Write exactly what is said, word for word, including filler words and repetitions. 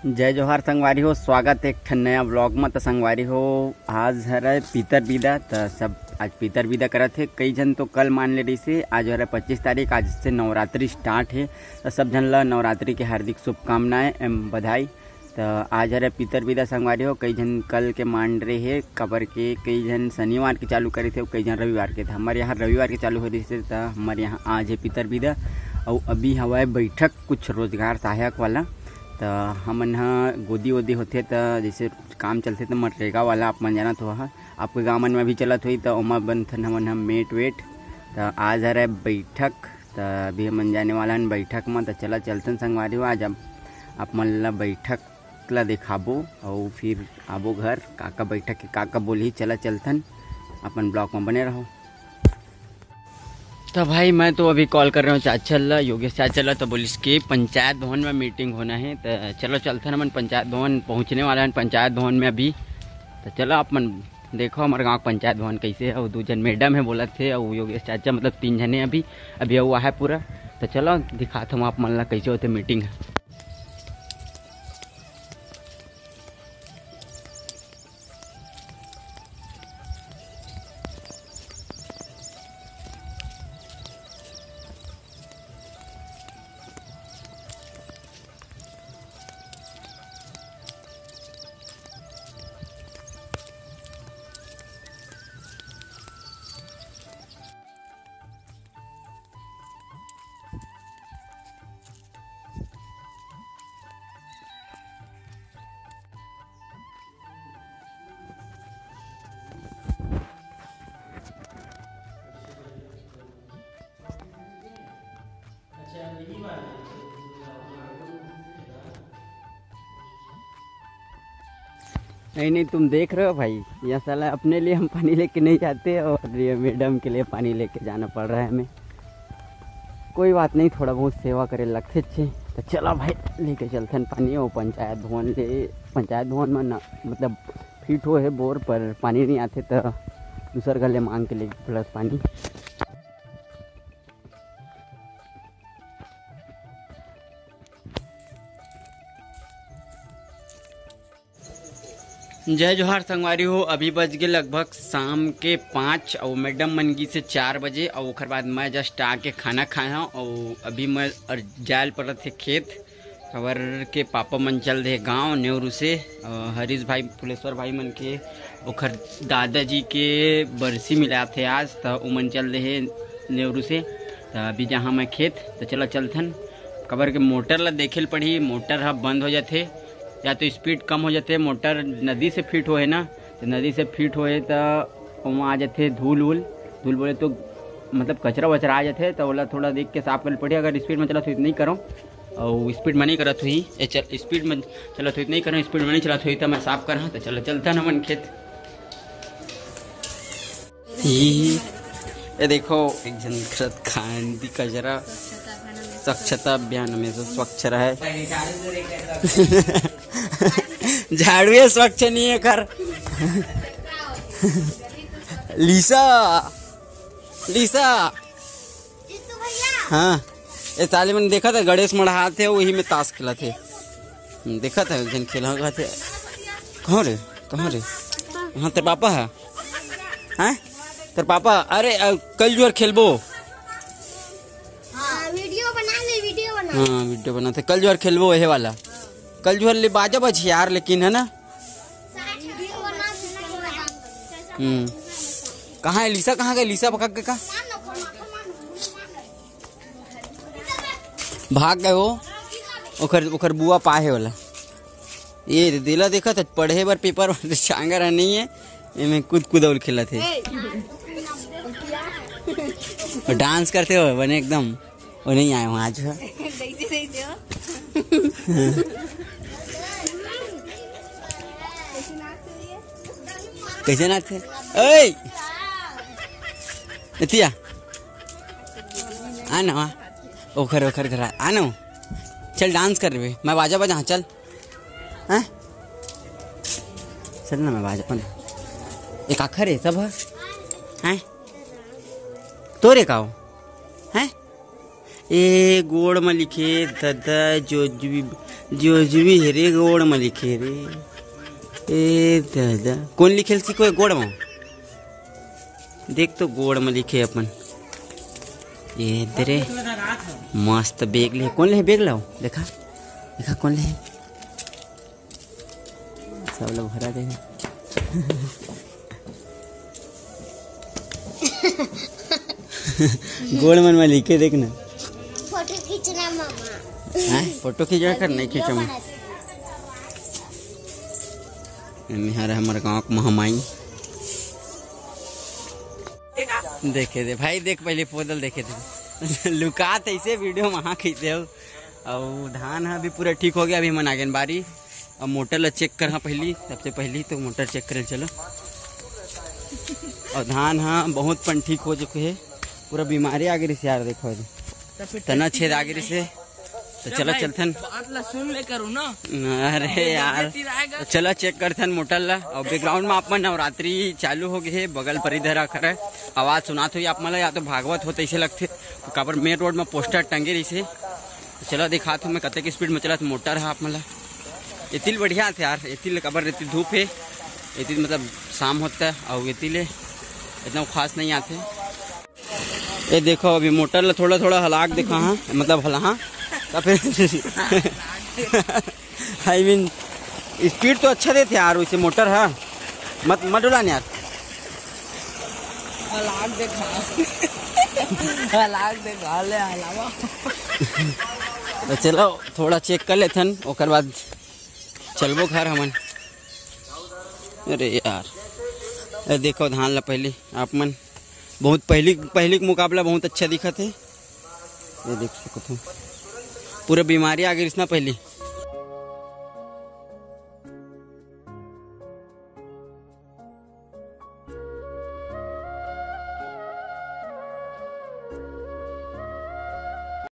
जय जोहार संगवारी हो, स्वागत हे एक ठन नया vlog म। त संगवारी हो, आज हरय पितर बिदा, त सब आज पितर बिदा करत हे। कई झन तो कल मान ले रहिसे, आज हरय पच्चीस तारीख, आज से नवरात्रि start हे। त सब झन ल नवरात्रि के हार्दिक शुभकामनाएं एवं बधाई। त आज हरय पितर बिदा संगवारी हो, कई झन कल के मान रहे हे, काबर के कई झन शनिवार के चालू करे थे, कई झन रविवार के। त हमर यहाँ रविवार के चालू हो रहिसे, त हमर यहाँ आज हे पितर बिदा। अउ अभी हवय बैठक कुछ रोजगार सहायक वाला, त हमन ह गोदी वोदी होथे, त जैसे काम चलथे, त मनरेगा वाला आप मन जानत हो, ह आपके गाँव मन में भी चलत होही, त ओमा बनथन हमन ह मेट वेट। त आज हरय बैठक, त अभी हमन जाने वाला हन बैठक म। त चला चलथन संगवारी हो, आज आप, आप मन ला बैठक ला दिखाबो, अउ फिर आबो घर। काका बैठक के काका बोलही, चला चलथन, अपन vlog म बने रहो। तो भाई, मैं तो अभी कॉल कर रहा हूँ चाचा ला, योगेश चाचा ला, तो बोलिस कि पंचायत भवन में मीटिंग होना है। तो चलो चलथन हमन पंचायत भवन, पहुँचने वाला है पंचायत भवन में अभी। तो चलो आप मन देखो हमारे गाँव के पंचायत भवन कैसे है। वो दो जन मैडम है बोलत थे, और योगेश चाचा, मतलब तीन जने अभी, अभी हुआ है पूरा। तो चलो दिखाता हूँ आप मन ला कैसे होते मीटिंग। नहीं, नहीं, तुम देख रहे हो भाई, यह साला अपने लिए हम पानी लेके नहीं जाते और ये मैडम के लिए पानी लेके जाना पड़ रहा है हमें। कोई बात नहीं, थोड़ा बहुत सेवा करे लगथे छे। तो चला भाई, लेके चलथन पानी। वो पंचायत भवन ले, पंचायत भवन में ना, मतलब फिट हो है बोर, पर पानी नहीं आथे, तो दूसर घर ले मांग के ले प्लस पानी। जय जोहार संगवारी हो, अभी बज गए लगभग शाम के पाँच, और मैडम मन गिसे चार बजे, और ओकर बाद मैं जस्ट आके खाना खाए हूँ, और अभी मैं और जायल पड़त हे खेत। हवर के पापा मन चल दे गांव नेहरू से, अ, हरीश भाई, फुलेश्वर भाई मन के, ओखर दादाजी के बरसी मिलात हे आज, त उमन चल दे हे नेहरू से। त अभी जहाँ मैं खेत, त चला चलथन, काबर के मोटर ला देखे ल पड़ही, मोटर ह बंद हो जाथे या तो स्पीड कम हो जाथे। मोटर नदी से फिट होए ना, तो नदी से फिट होए त ओमा आ जाथे धूल वूल, धूल बोले तो मतलब कचरा वचरा आ जाथे, त ओला थोड़ा देख के साफ कर पड़ही। अगर स्पीड में चलत होई त नहीं करो, और स्पीड में नहीं करत होई, ए चल स्पीड में चलत होई त नहीं करो, स्पीड में नहीं चलत होई त मैं साफ करहा। त चलो चलथन हमन खेत। ये, ये देखो, एक झन खरत खांदी कचरा। स्वच्छता अभियान हमेशा स्वच्छ रहे। झाड़ू ये स्वच्छ नहीं है कर। लिसा, लिसा। हाँ, ये ताले मन देखत हे, गणेश मढ़ात हे, वही में ताश खेलत हे। हम्म, देखत हे, एक झन खेला कहत हे। कहाँ रे? कहाँ रे? हाँ, तेरे पापा है? हैं? तेरे पापा, अरे, अ, कल जुआर खेलबो। हाँ, वीडियो बना ले, वीडियो बना। हाँ, वीडियो बनाते। कल जुआर खेलबो, ये वाला। कल जुआर ले बाजा बज यार, लेकिन है ना? वीडियो बना। हम्म। कहाँ है लिसा? कहाँ गए लिसा? पकड़ के का? भाग गए वो, ओकर, ओकर बुआ पाए हे वाला। ये दे, देला देखत हे, पढ़े बर पेपर बर चांगर ह नहीं है, एमे कूद कूद अउर खेलत हे। और डांस करते हो बने एकदम, वो नहीं आए वहाँ आज। कैसे नाचते? ओए! एतिया। आ ना, आ। ओखर, ओखर घर आ। आ ना। चल डांस कर रहे। मैं बाजा बजा, चल। हैं? चल ना, मैं बाजा बजा। एक आखर है सब। हैं? तोरे का हो? हैं? ए गोड़ में लिखे दादा जो, जो भी जोजवी हे रे, गोड़ म लिखे रे। ए दादा, कोन लिखे ल सिको गोड़ म? देख तो गोड़ म लिखे अपन। ए दे रे, मस्त बैग ले। कोन ले बैग लाओ? देखा, देखा कोन ले। सब लोग भरा दे। गोड़ मन म लिखे देख ना। फोटो खींचना मामा। हाँ, फोटो खींचना कर, नहीं खींचो मैं। एमे हर हमर गाँव के महमाई। देखे दे भाई, देख पहले पोदल देखे दे। लुकात ऐसे वीडियो में हाँ खींच दे। अउ धान ह अभी पूरा ठीक हो गया, अभी मन आगेन बारी। अब मोटर ला चेक कर, हाँ पहली, सबसे पहली तो मोटर चेक करे चलो। और धान ह बहुत पन ठीक हो चुके हे, पूरा बीमारी आगे रिस यार, देखो अभी। तना छेद आगे रिस हे। तो चलो चलथन। बात ला सुन ले करू ना। अरे यार, तो चलो चेक करथन मोटर ला। और बैकग्राउंड में अपन नवरात्रि चालू हो गए हे, बगल पर इधर आकर आवाज सुनात होई आप मन ला, या तो भागवत होत ऐसे लगथे, काबर मेन रोड में पोस्टर टंगे रहिसे। तो चलो दिखात हूँ मैं कतेक स्पीड में चलत मोटर है आप मन ला। एतिल बढ़िया आथे यार, एतिल काबर एतिल धूप हे, एतिल मतलब शाम होता है और एतिल इतना खास नहीं आथे। ये देखो अभी मोटर ला थोड़ा थोड़ा हलाक दिखा हाँ, मतलब हला हाँ, तो फिर आई मीन स्पीड तो अच्छा देथे यार वैसे मोटर है। मत मत डोला यार। हलाक देखा। हलाक देखा ले हलावा। तो चलो थोड़ा चेक कर लेथन, ओकर बाद चलबो घर हमन। अरे यार, ए देखो धान ला पहली आप मन बहुत पहली पहली के मुकाबला बहुत अच्छा दिखत हे। ये देख सकत हो पूरा बीमारी आ गई ना पहली।